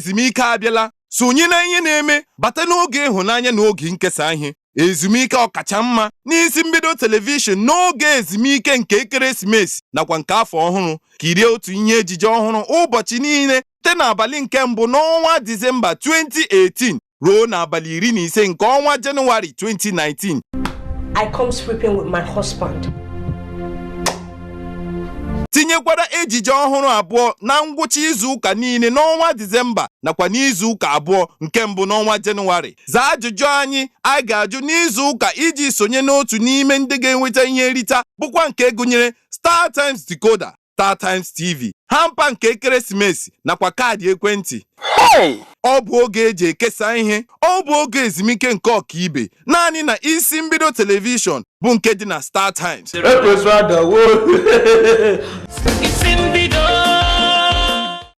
Ezumike abịala. Sonye na ihe na-eme bata n'oge ịhụnanya na oge nkesa ihe. Ezumike ọkacha mma n'isi mbido telivishọn n'oge ezumike nke ekeresimesi nakwa nke afọ ọhụrụ. Kirie otu ihe ejije ọhụrụ ụbọchị niile site n'abalị nke mbụ n'ọnwa Disemba 2018 ruo n'abalị 15 nke ọnwa Jenụwarị 2019. I come sleeping with my husband. Tinyekwara ejije ọhụrụ abụọ na ngwụcha izu ụka niile n'ọnwa Disemba nakwa n'izu ụka 2 nke mbụ n'ọnwa Jenụwarị. Zaa ajụjụ anyị a ga-ajụ n'izu ụka iji sonye n'otu n'ime ndị ga-enweta ihe nrita, bụkwa nke gụnyere Star Times Decoder, Star Times TV, hamper nke ekeresimesi nakwa kaadị ekwentị. Ọ bụ oge eji ekesa ihe, ọ bụ oge ezumike nke ọkaibe naanị na isi mbido telivishọn bụ nke dị na Star Times. Ekwesu adawo. Isi mbido.